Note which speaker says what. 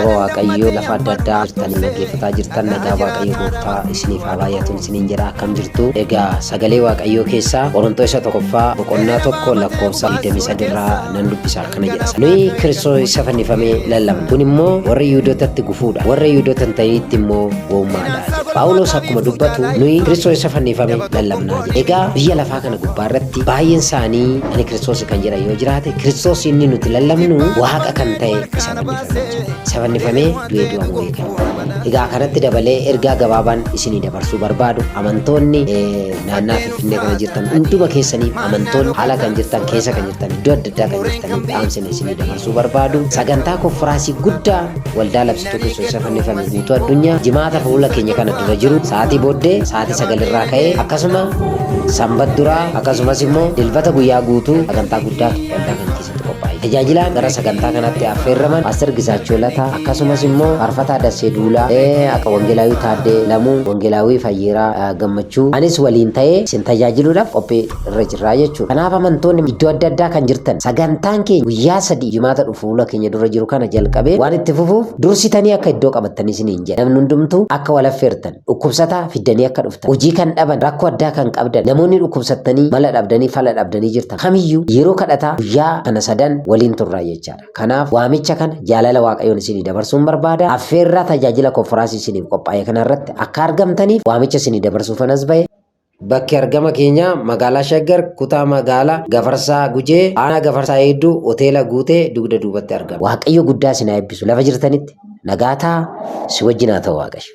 Speaker 1: Saba Waaqayyoo lafa adda addaa jirtanii dhaggeeffataa jirtan, nagaa Waaqayyo gooftaa isiniif haa baay'atu isiniin jedha. Akkam jirtu? Egaa sagalee Waaqayyoo keessaa Qoronxoo isa tokkoffaa boqonnaa 1 lakkoofsa 23 irraa nan dubbisa. Akkana jedha: Nuyi Kiristoos isa fannifame lallabna. Kun immoo warra Yihuudootatti gufuudha, warra Yihuudoota hin ta'initti immoo gowwummaadha jedha. Phaawulos akkuma dubbatu, nuyi Kiristoos isa fannifame lallabnaa jedha. Egaa biyya lafaa kana gubbaa irratti baay'een isaanii ani Kiristoos kan jedhan yoo jiraate, Kiristoos inni nuti lallabnu Waaqa kan ta'e isa fannifame jedha. Isa fannifamee du'ee du'a moo'ee kan. Egaa kanatti dabalee ergaa gabaabaan isinii dabarsuu barbaadu, amantoonni naannaa Finfinnee kana jirtan hunduma keessaniif, amantoonni haala kan jirtan, keessa kan jirtan, iddoo adda addaa kan jirtaniif dhaamsina isinii dabarsuu barbaadu, sagantaa konfiraasii guddaa Waldaa Labsituu Kiristoos isa fannifame guutuu addunyaa Jimaata fuula keenya kana dura jiru sa'aatii booddee sa'aatii 9 irraa ka'ee, akkasuma Sanbat duraa, akkasumas immoo Dilbata guyyaa guutuu sagantaa guddaatu waldaa kana keessatti qophaa'e. Tajaajilaan gara sagantaa kanatti affeerraman Paaster Gizaachoo Lataa, akkasumas immoo Faarfataa Dassee Duulaa, akka Wangeelaawii Taaddee Lamuu, Wangeelaawii Fayyeeraa Gammachuu, anis waliin ta'ee isin tajaajiluudhaaf qophii irra jirraa jechuudha. Kanaaf amantoonni iddoo adda addaa kan jirtan, sagantaan keenya guyyaa 3 Jimaata dhufu fuula keenya dura jiru kana jalqabee waan itti fufuuf, dursitanii akka iddoo qabattanii isiniin jedha. Namni hundumtuu akka wal affeertan, dhukkubsataa fiddanii akka dhuftan, hojii kan dhaban, rakkoo addaa kan qabdan, namoonni dhukkubsattanii mala dhabdanii fala dhabdanii jirtan kamiyyuu yeroo kadhataa guyyaa kana sadan waliin turraa jechaadha. Kanaaf waamicha kana jaalala Waaqayyoon isinii dabarsuun barbaada. Affeerraa tajaajila konfiraasii isiniif qophaa'e kanarratti akka argamtaniif waamicha isinii dabarsuufan as ba'e. Bakki argama keenyaa Magaalaa Shaggar, Kutaa Magaalaa Gafarsaa Gujee, Aanaa Gafarsaa Heedduu, Hoteela Guutee dugda duubatti argama. Waaqayyo guddaa isin haa eebbisu. Lafa jirtanitti nagaa ta'aa. Si wajjin haa ta'u Waaqayyo.